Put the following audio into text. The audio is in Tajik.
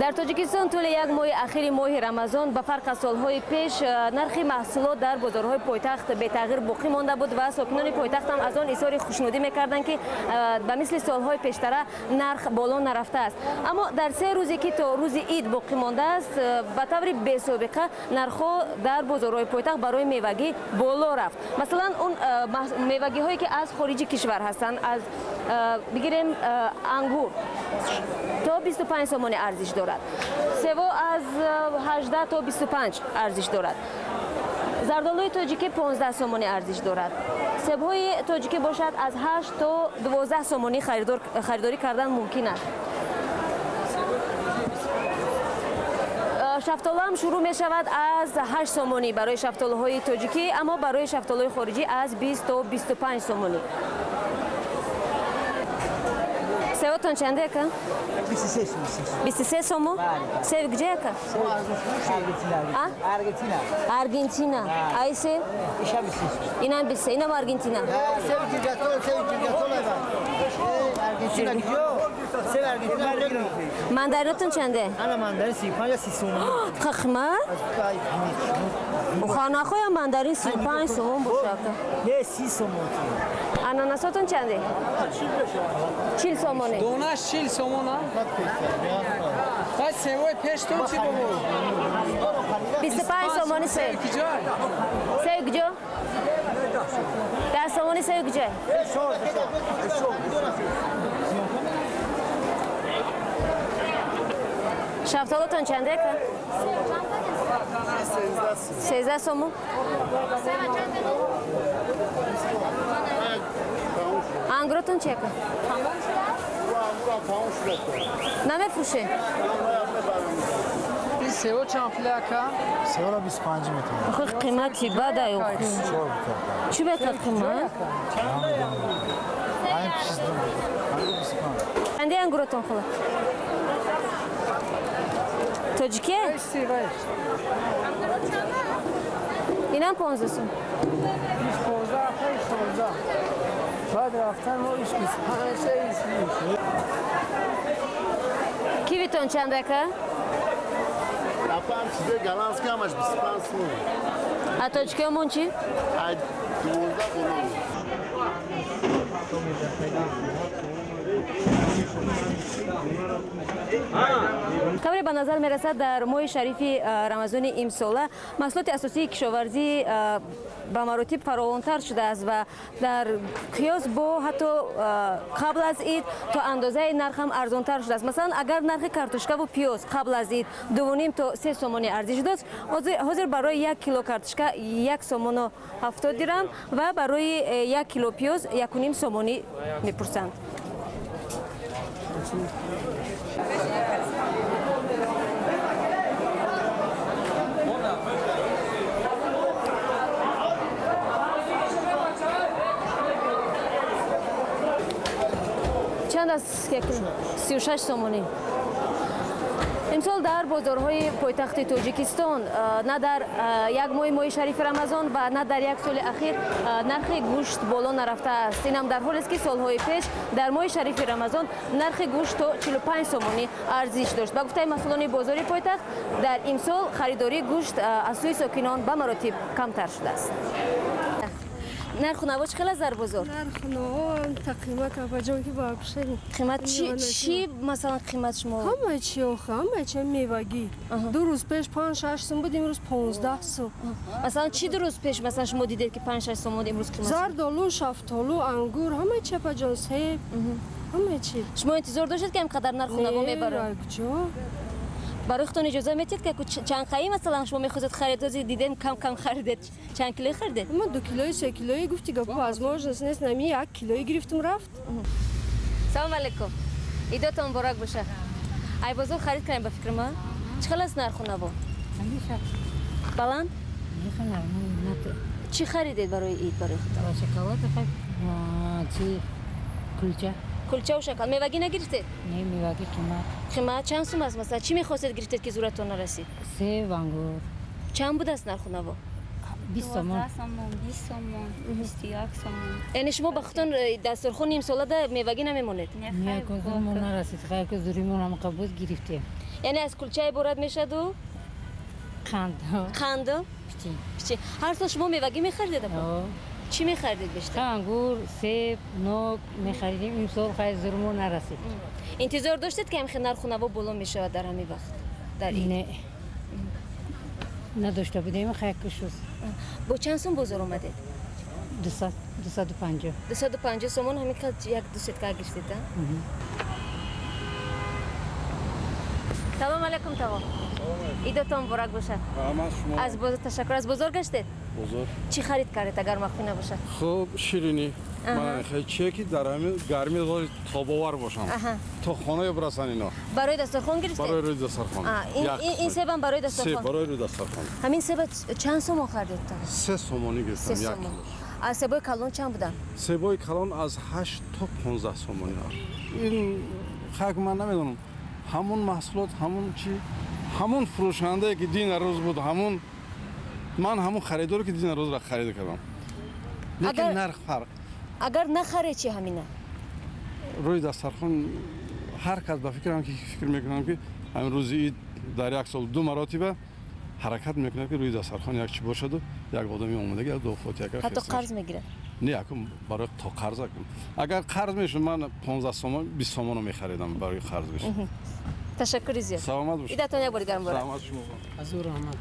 Дар Тоҷикистон тӯли як моҳи ахири моҳи Рамазон ба фарқ аз солҳои пеш нархи маҳсулот дар бозорҳои пойтахт бетағйир боқӣ монда буд ва сокинони пойтахтам аз он изҳори хушнудӣ мекарданд, ки ба мисли солҳои пештара нарх боло нарафтааст. Аммо дар 3 рӯзе, ки то рӯзи ид боқӣ мондааст, ба таври бесобиқа нархҳо дар бозорҳои пойтахт барои мевагӣ боло рафт. Масалан, он мевагиҳое, ки аз хориҷи кишвар ҳастанд, аз бигирем, ангур то 25 сомонӣ арзиш дорад, сево аз 18 то 25 арзиш дорад, зардолуи тоҷикӣ 15 сомонӣ арзиш дорад, себҳои тоҷикӣ бошад, аз 8 то 12 сомонӣ харидорӣ кардан мумкин аст. Шафтолаам шурӯъ мешавад аз 8 сомонӣ барои шафтолаҳои тоҷикӣ, аммо барои шафтолаҳои хориҷӣ аз 20 то 25 сомонӣ. Севотон чанде, ака? 23 сомон. 23 сомон? Сев где, ака? А? Аргентина. Аргентина. Ай се? Иша 23. Инам 23, инам Аргентина. Сев гигатол, сев гигатол айва. Аргентина киҷо? Сев Аргентина. Мандаринотон чанде? Ана мандарин 35 30 сомон. Қимат? Хонахоя мандарин 35 сомон боша, ака. Не, 30 сомон. Ананасотон чанде? 40 сомонӣ. Донаш 40 сомон, а? Баъд севои пештон чӣ бобо? 25 сомонӣ сев. Киҷо? Сев куҷо? 10 сомонӣ сев куҷо? Шафтолотон чанде, ака? 13 сомон. Ангуротон чи, ака? Намефурӯшед? Ин сево чанд пул, ака? Севора 25 метавонад. Охи, қимати бадай. Чор бутилка. Чӣ бека қимат? Айн пишиздум. Ангур 25. Чанде ангуротон, хола? Тоҷикие? Си ваш. Инам 15 сум. 15, ака, 16. Баъд рафтан мо иш 25 иш. Кивитон чанд, ака? Апам чизе голландский ҳамаш 25 сум. А тоҷикиёмон чӣ? Ай 12 боло. Тавре ба назар мерасад, дар моҳи шарифи Рамазони имсола маҳсулоти асосии кишоварзӣ ба маротиб фаровонтар шудааст ва дар қиёс бо ҳатто қабл аз ид то андозаи нарх ҳам арзонтар шудааст. Масалан, агар нархи картошкаву пиёз қабл аз ид 2,5 то 3 сомонӣ арзиш дошт, ҳозир барои 1 кило картошка 1 сомону 70 дирам ва барои 1 кило пиёз 1,5 сомонӣ мепурсанд. Чанд аст 1 кило? 36 сомонӣ. Имсол дар бозорҳои пойтахти Тоҷикистон на дар як моҳи шарифи Рамазон ва на дар як соли ахир нархи гӯшт боло нарафтааст. Инам дар ҳолест, ки солҳои пеш дар моҳи шарифи Рамазон нархи гӯшт то 45 сомонӣ арзиш дошт. Ба гуфтаи масъулони бозори пойтахт, дар имсол харидории гӯшт аз сӯи сокинон ба маротиб камтар шудааст. Нарху наво чӣ хел аст дар бозор? Нарху наво та қимат, апаҷон, ки вообще. Қимат чӣ, масалан, қимат шумо? Ҳама чи охи, ҳама чи мевагӣ. 2 рӯз пеш 5-6 сум буд, имрӯз 15 сум. Масалан, чӣ 2 рӯз пеш, масалан, шумо дидед, ки 5-6 сомон, имрӯз қимат? Зардолу, шафтолу, ангур, ҳама чи, апаҷон, себ, ҳама чи. Шумо интизор доштед, ки ҳамқадар нарху наво мебарад? Куҷо? Барои худтон иҷоза метиҳед, ки чанд қаи, масалан, шумо мехоҳед харид? Ҳозир дидем, кам кам харидед. Чанд килои харидед? Ман 2 килои, 3 килои, гуфти гапо, возможность нест, нами 1 килои гирифтум, рафт. Салом алейкум, идотон муборак боша. Ай бозор харид кардем, ба фикри ман. Чӣ хел аст нарху наво? Баланд? Чӣ харидед барои ид, барои худтон? Шоколад, чи, кулча. Кулчаву шоколад. Мевагӣ нагирифтед? Не, мевагӣ қимат. Қимат. Чанд сум аст, масалан? Чӣ мехостед, гирифтед, ки зуратон нарасид? Себ, ангур. Чанд будааст нарху наво? 20 сомон. 12 сомон, 20 сомон, 21 сомон. Яъне шумо ба худтон дастурхони имсолада мевагӣ намемонед? Не, зуримон нарасид, хайр, ки зуримон ҳамақа буд, гирифтем. Яъне аз кулча иборат мешаду? Қанд. Қанду? Печенье. Печенье. Ҳар сол шумо мевагӣ мехаридед, апа? Чӣ мехаридед бештар? Ангур, себ, нок мехаридем. Имсол хай зурмо нарасид. Интизор доштед, ки ҳамхел нарху наво боло мешавад дар ҳамин вақт, дар ид? Не. Надошта будем, хай кушуд. Бо чанд сум бозор омадед? 200, 250. 250 сомон, ҳамин қад як ду сетка гирифтед, а? Салом алейкум, таво, идотон муборак бошад. Аз бозор, ташаккур, аз бозор гаштед? Бозор. Чӣ харид кардед, агар махфӣ набошад? Хуб, ширинӣ. Ман хеле чие ки дар ҳамин гармӣ тобовар бошам, то хона бирасан ино. Барои дастархон гирифтед? Барои рӯи дастархон. Ин себам барои дастархон? Себ барои рӯи дастархон. Ҳамин себа чанд сомон харидед? 3 сомонӣ гирифтам, як кило. А себои калон чанд буданд? Себои калон аз 8 то 15 сомонӣ. Ин хак ман намедонам, ҳамун маҳсулот, ҳамун чи, ҳамун фурӯшандае ки дина рӯз буд, ҳамун ман, ҳамун харидоре ки дина рӯзра харида кардам, лекин нарх фарқ. Агар нахаре чи ҳамина? Рӯи дастархон ҳар кас ба фикрам ки фикр мекунам, ки ҳамин рӯзи ид дар як сол ду маротиба ҳаракат мекунад, ки рӯи дастархон як чи бошаду як одами омодаги як дуо фотиҳа. Ҳатто қарз мегирад? Не, акун барои то қарз, агар қарз мешуд, ман 15 сомон, 20 сомоно мехаридам, барои қарз мешуд. Ташаккури зиёд. Саломат бошед. Идатон як бори дигар муборак. Саломат шумо. Азур раҳмат.